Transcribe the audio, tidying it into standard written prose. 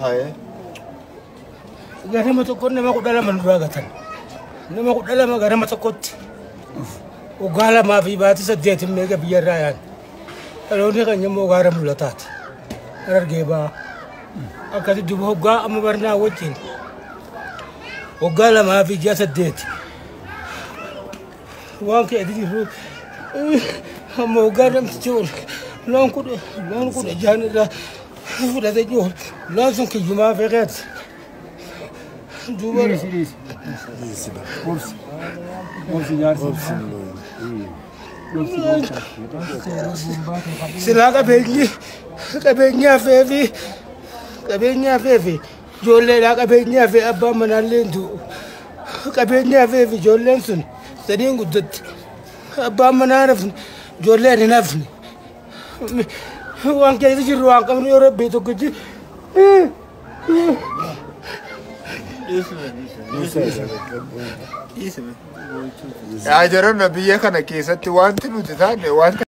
Haye. Garama tokko nama 12 nurraa gatan. Nama 12 garama tokkotti. Waggaa 2 fi baatii 8 meeqa biyyarraa yaa'an. Dhaloonni keenya immoo gaara mul'ataati. Harargee ba'aa. Akkasi duuba hoggaa amma barnaa wajjin. Waggaa 2 fi ji'a 8. Waan kee jiru amma hoggaa namtichi ol loon 16 irraa fudhate jiru loon sun kiyyumaa feqeeti. Duuba Dhiisi. Obsi. Obsi jaarsi. Obsi obsi. Silaa qabeenyi hafee fi qabeenyi hafee fi ijoolleedhaa qabeenyi hafee abbaan manaallee hin du'u. Qabeenyi hafee fi ijoolleen sun sadiin guddatti. Abbaan manaa hafne ijoolleen hin hafne. Waan keessa jirru waan qabnu yoo rabbii tokkichi. Yaa jarana biyya kana keessatti wanti nuti taane wanta